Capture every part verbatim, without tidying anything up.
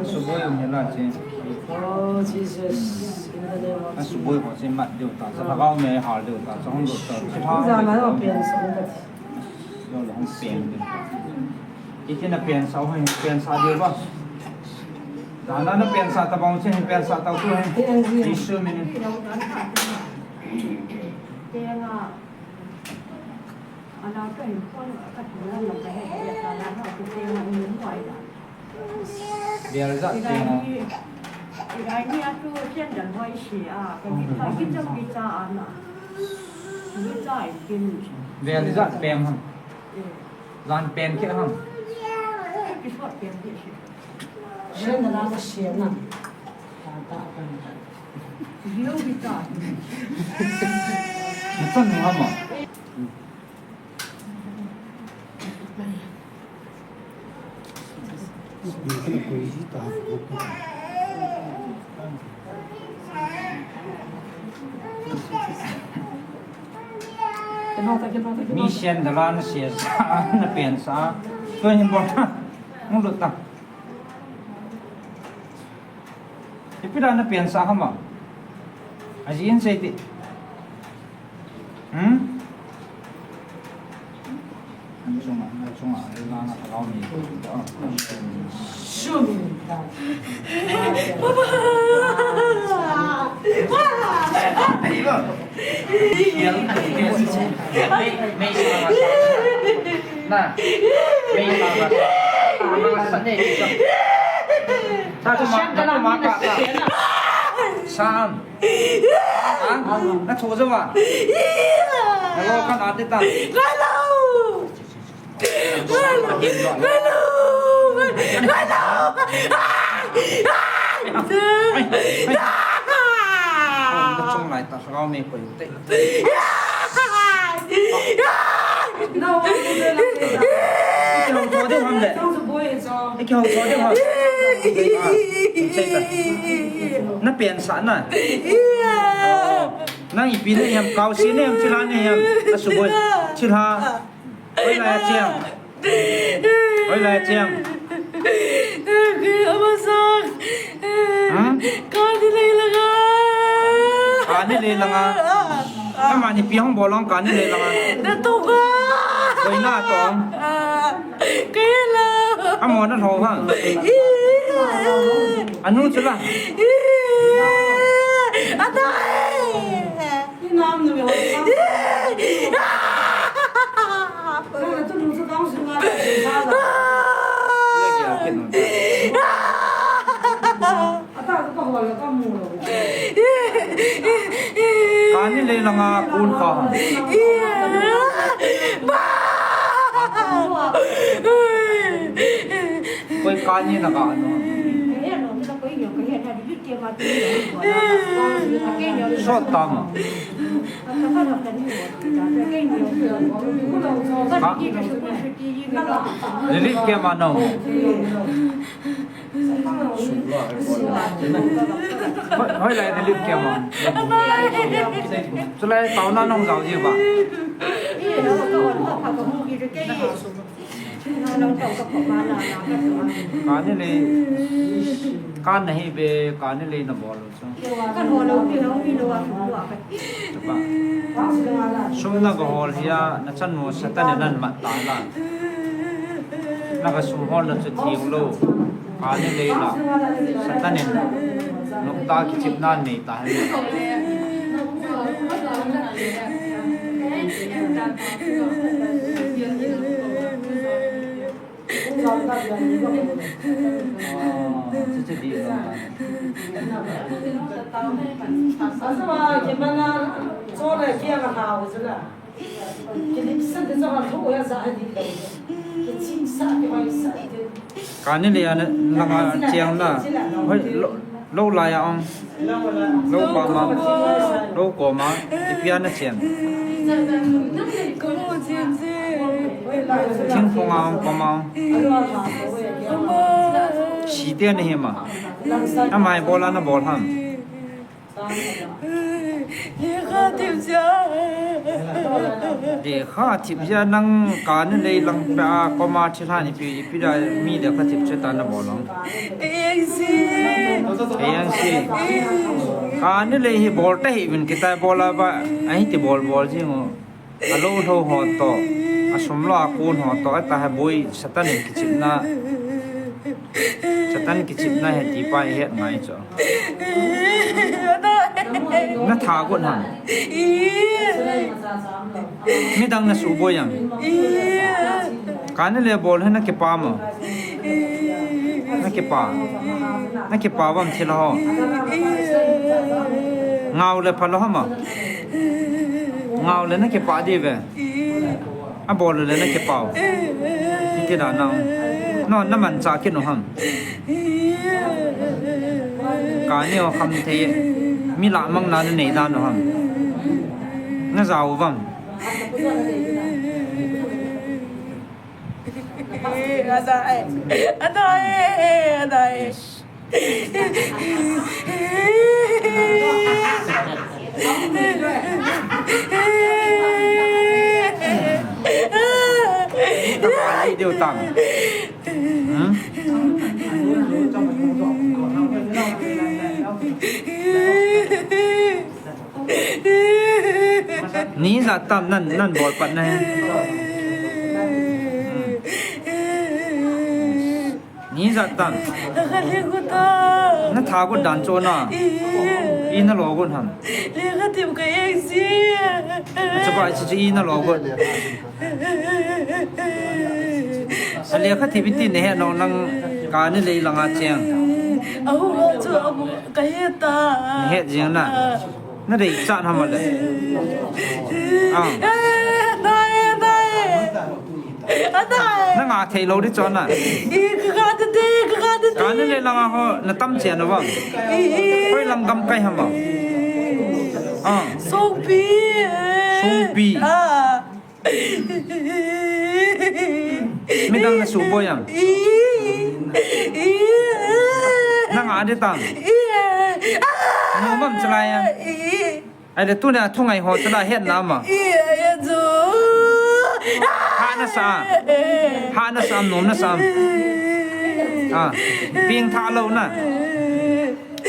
Suboi um hela che. Oh, Jesus. In the name of A suboi ko che mat deu ta, sa lagau me hal deu ta, sa hong deu ta, sa hong deu ta. Lo lo hong pen deu ta. Iti na pen sa, hong pen sa deu ba. Dana na pen sa ta bang che, pen sa ta tu he. Pen ji. Isu mini. Pen a. Biar zat tengok. Biar zat peng ham. Zan peng ke ham. Sian na la sian na. Macam ni ham ah. Mi sian dalan sian sa na pen sa. Tuan hin bol ta. Hong lut ta. Ipi dan na pen sa ham ah. Aji in sei ti. Hmm? An chunga, an chunga, an chunga, an chunga, an chunga. Na, mei sa ba sa. Masa ne. Sa tu ma, na tu ma ka sa. Sam. Ha? Na thu zo ba? Na lo kan ate ta. Ai, ai. Ai, ai. Oh, na chung lai ta, rau me koi te. Ikihou tho ding ham le. Ikihou tho ding ham. Ah, sei ta. Na pen sa na. Oh, nang ipi na ham, kau si na ham, thilha na ham. Asuboi. Thilha. Hoilai a cheng? Hoilai a cheng? Amasang. Hmm? Kani lei langa. Kani lei langa. Amani ipi hung bol ham kani lei langa. Na tong a. Koi na tong. Kei la. Amo na lhou ham. Anu chu la. Atai. Kani lei langa kul kha. Koi kani na ka anu. Sot tama. Ha? Lili kema no. Hoi, hoilai lili kema. Chulai tao na nong zau ji ba. Kani lei, kan nahi be, kani lei na bol lo chu. Sum na ka hol hia, na chanu Satan in nan mat ta la. Na ka sum hol na chu thim lo. Kani lei la. Satan in nokta kichep nan nei ta hi. Kani lei a na langa cheng na. Hoi, lo, lo lai a ong. Lo pama, lo koma, ipi a na cheng. Thingphung a ong, pama ong. Site na hi ma. Amai bol a na bol ham. Lekha thip jeh a. Lekha thip jeh a nang kani lei lang peh a koma thilha ni pi, ipi da mi lekha thip chu ta na bol long. Ei si. Ei ang si. Kani lei hi bol ta hi vin kita bol a ba, ahi ti bol bol jing u. Alou lou ho to, asum lou a kun ho to, ata ha boi Satan in kichipna, Satan kichipna he ti pa he ngai cho. Na tha got ham. Midang na suboi am. Kani le bol he na kipa mo. Na kipa. Na kipa bam thil ho. Ngau le pha lou ham a. Ngau le na kipa di ve. A bol le na kipa u. Iti da nang. No, na man cha ki no ham. Kani o kham thei. Mi la mang na nei da no ham. Na jao vam. Adai, adai, adai. Ai, deu tam. Hmm? Ni jat tam nan, nan bol pat na he. Ni jat tam. Na tha got dan cho na. I na lo got ham. Lekha thip ka ek si. Chapa chi chi i na lo got. A lekha thip iti ne he no nang kani lei langa cheng. Ahu chu abu ka he ta. He jing na. Na dei chan ham le. Ah. Dai, dai. Adai. Na nga thei lou di chon na. I ka ka te te, ka ka te te. Kani le langa ho na tam che na ba. I, i. Hoi lam gam kai ham ba. Ah. Songpi. Songpi. Ah. Midang na suboi am. I, i. Na nga di tam. I. Ah. Mu bam chalai am. I. Ai le tuni a thungai ho tala het na ma. I, ai, chu. Ha na sa. Ha na sa, nom na sa. Ah, ping tha lou na.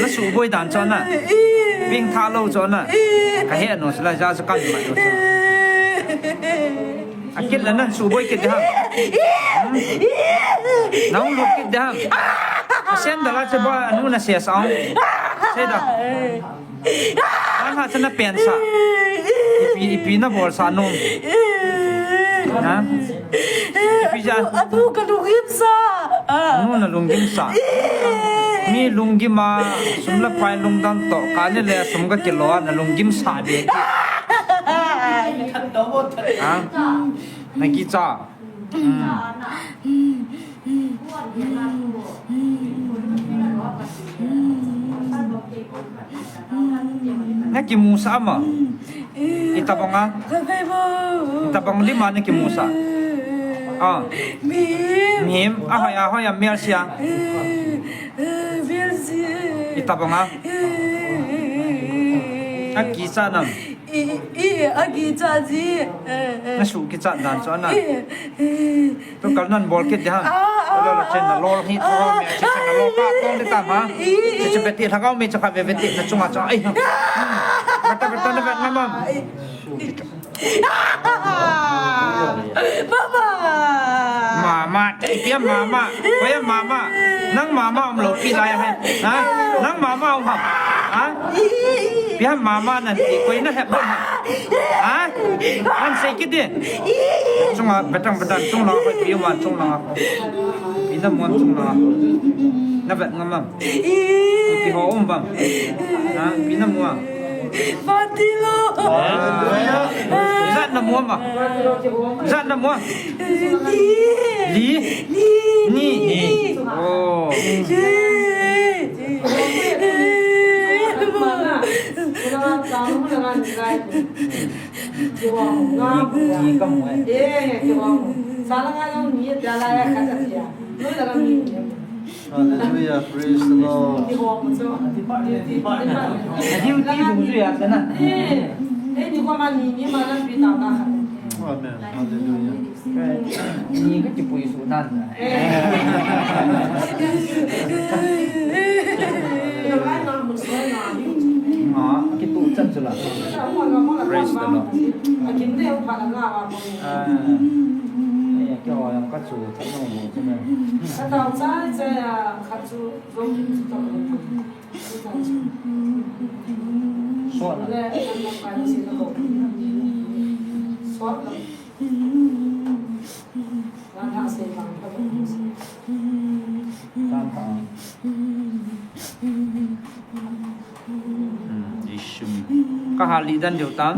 Na suboi dan cho na. Ping tha lou cho na. Ka he no sala ja sa kan ma no. A kit la nan suboi kit de ham. Nang lut kit de ham. A sen da la che ba nu na se sa. Se da. Ang ha chana pen sa. Ipi, ipi na bol sa nom. Ha? Ipi ja? Atu ka lunggim sa. Anu na lunggim sa. Mi lunggim a, sum le pai lungdam to, kani le sum ka kilo a, na lunggim sa de. Ha? Na kicha. Hmm. Na kimusah ama. Itabang a. Itabang lima na kimusah. Ah. Mihim. Ahoi, ahoi, amial siya. Itabang a. Akisa nam. I, i, akicha ji. Na su kicha dan so na. Tu kal nan bol kit de ham. Lo la chen na lol hi to me che na lo ka tong de tam ha. Che che beti thakau me che kha be beti na chunga cha ai. Beta beta na vet na mam. Mama. Mama, ipi a mama. Koi a mama. Nang mama um lo pi lai hai. Ha? Nang mama um ham. Ha? Ipi a mama nan ti koi na hep ham. Ha? An sei kit de. Chunga betang betang chunga hoi pi ma chunga. Pi na mon chunga. Na vet ngam am. Ipi ho um bam. Ha, pi na mua. Fatilo. Zat na mua ma. Zat na mua. Li. Li. Ni. Oh. Ni ka mua. Hallelujah, praise the Lord. Duty dung ju ya kana. Amen. Hallelujah. Ni ka kipui su nan. Ma, kitu chan chu la. Praise the Lord. Ah, eh, kyo yang ka chu chan no mo chu na. Suat na. Tan pha. Hmm, Jesu. Ka hal li dan diu tam.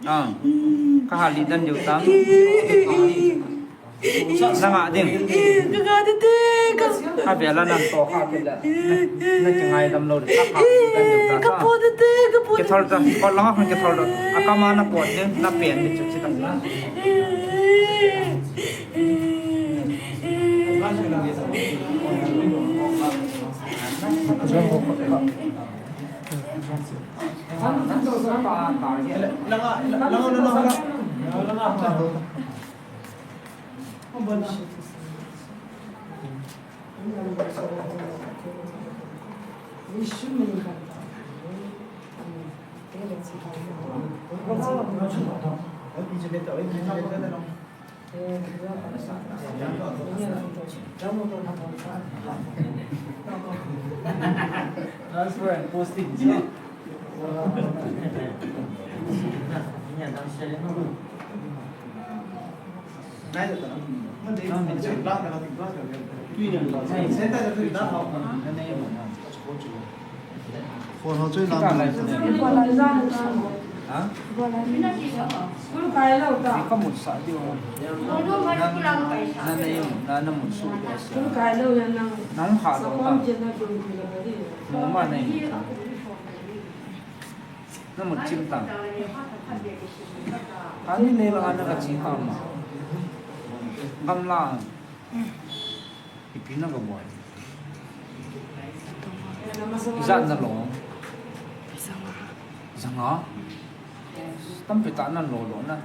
Ah. Ka hal li dan diu tam. Na nga ding. Ka nga ding te, ka. Ka bela nan to kha bela. Na ki ngai dam lo de. Ka hal li dan diu tam. Ka po de te, ka po de. Ki thol ta. Ko langa khun ki thol ta. A ka ma na po de, na pen de chu chi ta. Transfer and posting. Phone ho chu lam. Ha? Ka mut sa diu. Na, na nei, na, na mut su diu sa. Nang ha lo ta. Mo ma nei. Na mut chim ta. Ani nei la na ka chi ha ma. Gamla. Ipi na ka bol. Ijat na lo. Zanga. Tampi tah na lo lo na.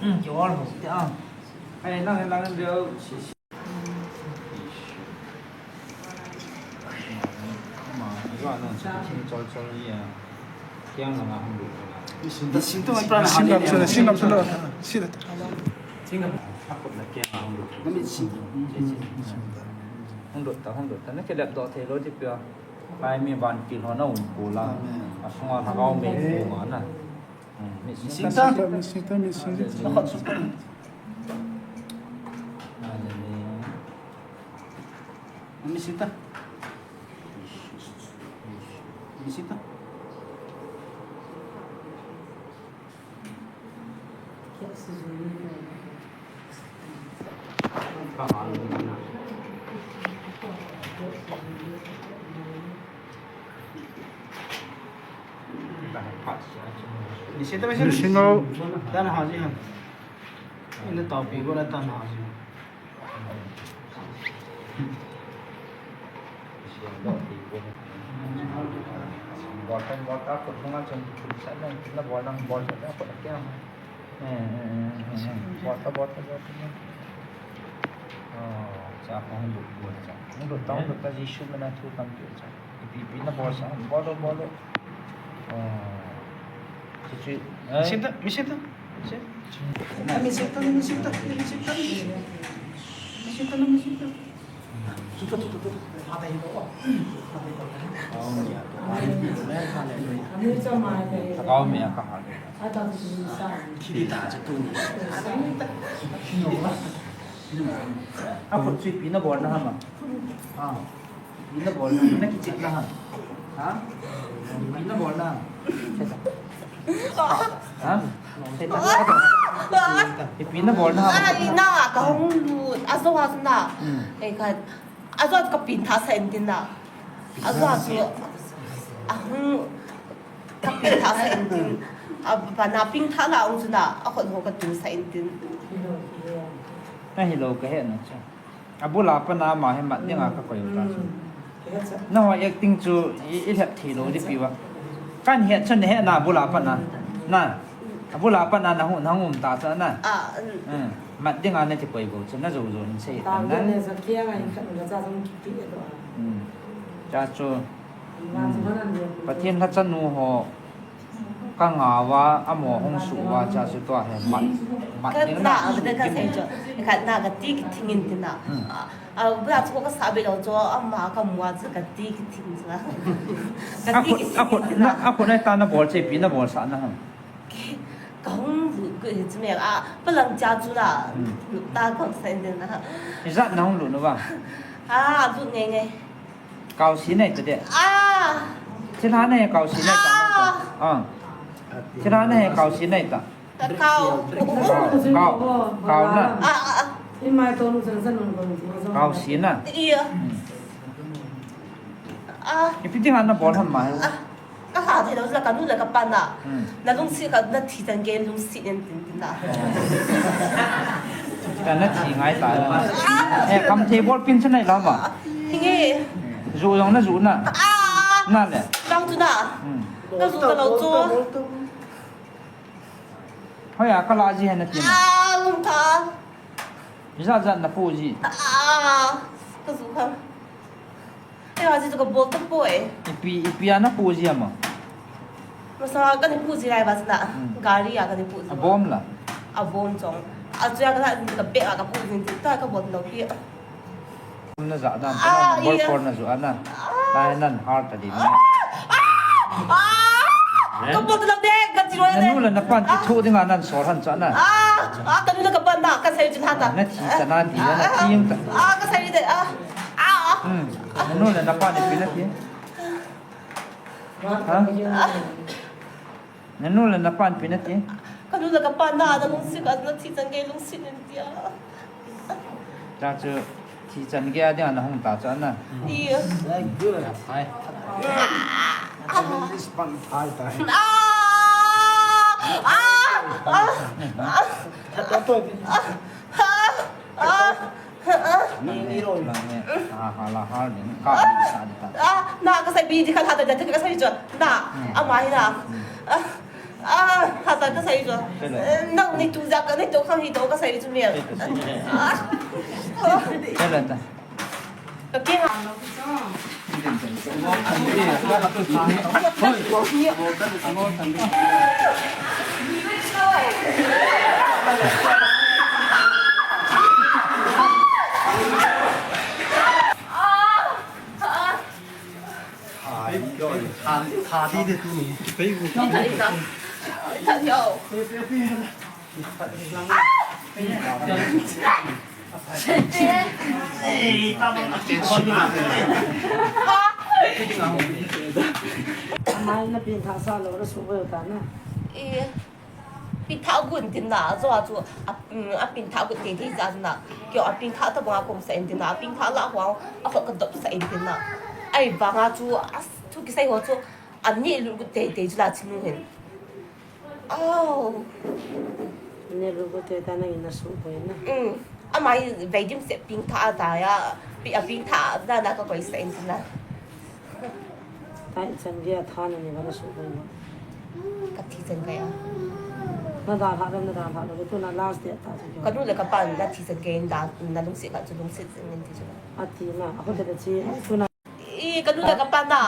Hmm, ki ol ho ti a. Ai, nang, nang, nang. Hung lut ta, hung lut ta. Na kilep doh thei lou ti pia. Pai mi van kil ho na um kul a. Amen. Asunga lhagao mei kul a na. Hmm, mi sing ta. Mi sing ta, mi sing ta. Hallelujah. Mi sing ta. Mi sing ta. Ni sing o. Tan ha ji ha. Ina tao pi ko la tan ha ji. Bottle, bottle, kut sunga chun, kut sa na, na bottle, bottle, na kut kya? Eh, eh, eh, eh, eh. Bottle, bottle, bottle. Oh, cha, hung lut, lut, cha. Hung lut ta, hung lut ta, Jisu mina thu tam pi, cha. Ipi, ipi na bol sa, bol, bol. Oh. Chichi, eh? Sita, mi sita. Sita. Mi sita, mi sita, mi sita. Mi sita, mi sita. Kau mi a ka ha. A khut chu ipi na bol na ham a? Ha. Ipi na bol na, na kichit na ham? Ha? Ipi na bol na ham? Ha? Ipi na bol na ham? Ai, na, ka hung lut. A zo a na. Hmm. Ei, ka, a zo ka pin tha sa in tin na. A zo a chu, a hung, ka pin tha sa in tin. A, ba na pin tha la ung chu na, a khut ho ka tu sa in tin. Nahi lou kahe na chu. Abula pat na ama hi mat dinga kakoi u ta chu. Naho acting chu i, ilhep thei lou di piu va. Kahin het chu nahe na abula pat na. Na. Abula pat na nahung, nahung um ta chu na. Mat dinga nati koi bou chu na jou jou hin sei ta na. Cha chu. Pathen lhachanu ho. Kangah uva, amo hung suh uva, cha chu tua hi mat, mat ding na. Khatna, kasei chu, khatna kati kithing in tina. A, a, bula chu kasah be lou chu, ama kamu a chu kati kithing chu. Kati kithing in tina. Akhut, akhut, akhut nai ta nabol chu, ipi nabol sah na ham? Kahung lut gu hi chu me, a, palang cha chu la, ta kong sa in tina. Ijat nahung lut uva? A, lut ngai ngai. Kaosi nai ta de. Thilha nahe kaosi nai ta. Thilha nahe kaosi nai ta. Kao. Kao. Kao na. Kaosi na. Ipi dinga nabol ham ama hi? Kalha thei lou, kanu le kapa na. Nalungset kha, nathi chan gei lungset in tin tin na. Kana thi ngai ta. Eh, kam thei bol pin chu nai lou ma. Nge. Ju jong naju na. Na le. Lang tu na. Naju ta lou chu. Hoiya kala ji hen nati na. Lung ta. Ijat jat napo ji. Kaju kha. Ei, aji chu kabol tapoi. Ipi, ipi a napo ji ama? Masa kana po ji lai ba sina. Gari a kana po ji. Abom la? Abom chong. Achu a kana ka bag a kapo ji ta kabol lou pi. Naja dan, number four naju ana. Nai nan har ta di ni. Kabol lou de, kachi lou de. Nanu le napan kitho dinga nan sor han cha na. Kanu le kapa na, kasei chu hata. Nathi cha na ti na, thi ta. Kasei de. Nanu le napan ipi nati? Ha? Nanu le napan ipi nati? Kanu le kapa na, nalungset kha, nathi chan gei lungset in tia. Cha chu, thi chan gei a dinga nahung ta chu na. Yes. Good. Hi. This one, hi, hi. Ni, ni lo. Lang ni. Ha, ha, la, ha, ni. Ka, ni, sa, ni, ta. Na, kasei bi di kha, ha, ta, ta, kasei chu. Na, ama hi na. Ha, ta, kasei chu. Nang ni tu ja ka, ni tu khang hi to kasei chu mi. Kela ta. Ka ke ha. Amai na pengthah sah lou, na suhboi u ta na. Eh, pengthah gun tin na, jo a chu, a, mm, a pengthah gun teitei jeh a na. Kei a pengthah tabang a kom sah in tin na, a pengthah lah ho, a khut ka dop sah in tin na. Ahivang a chu, a, thu kisei ho chu, a neh lut got teitei chu la chinu hin. Oh. Ne lu ko te ta na in na suhboi na. Mm. Amai vei dimset pengthah a ta ya. Pi a pengthah a na na ka koi sah in na. Thi chan gei a tha na ni ba na suhboi na. Ka thi chan gei a. Na dalha ram na dalha ram tu na last day ta chu. Kanu le kapa nathi chan gei in da, nalungset kha chu lungset jing in ti chu. Ati na, a ko te ta chi, tu na. Eh, kanu le kapa na.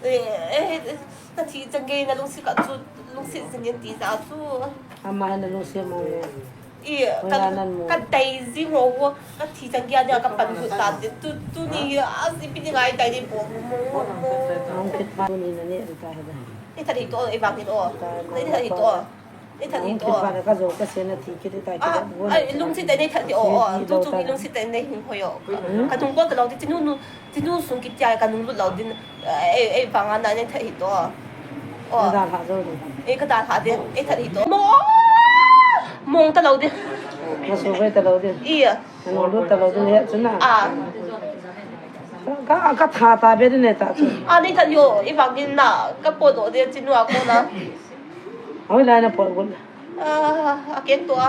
Eh, eh, nathi chan gei nalungset kha chu lungset jing in ti ja chu. Ama nalungset mo. Eh, ka, ka dei jing ho, kathi chan gei a dia ka pan got ta. Tu, tuni, a, ipi dinga i dei di po. Ang kit pa ni na ni ta ha. Ni that hih to, i vang hih to. Ni that hih to. Ni that hih to. Ang kit pa na ka jo ka se na thi kit ta ki. Ah, ai, lungset te ni that hih o. Tu chung i lungset te ni hin hoi o. Ka tung ko ta lou di, tinu nu, tinu sung kit ya ka nung lut lou din. Ei, ei vang a na ni that hih to. O. Ka dalha jo di. Ei ka dalha di, ei that hih to. Mo. Mong ta lou di. Ka suhboi ta lou di. Iya. Ka nung lut ta lou di ni chu na. Ah. Ka, ka tha ta be di ni ta chu. Ah, ni that hih o, i vang in na, ka po do di tinu a ko na. Hoilai na po got? Ah, a keng to a.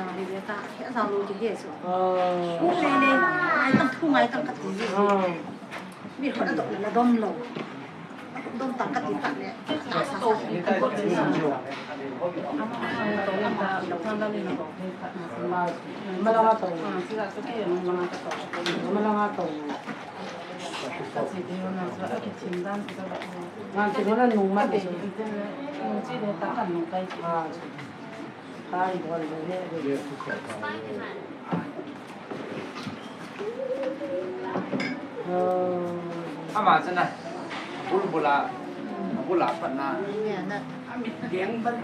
Nang hi le ta, he sa lo ki he so. Oh. Ku le le, ngai tang thu ngai tang ka ti. Oh. Mi hon a dom na dom lo. Dom tang ka ti ta le. Sa sa sa. Ama to ta, ta la le na ko. Ma, ma la nga to. Ah, sila to ke, ma la nga to. Ma la nga to. Ka chi ti na sa, a ki chin dan ti ka ba. Nga chi lo na nung ma ti. Nung chi le ta kan nung kai. Ah. Kai bol le le. Ama chana. Bulbula. Bula patna. Ami deng ban.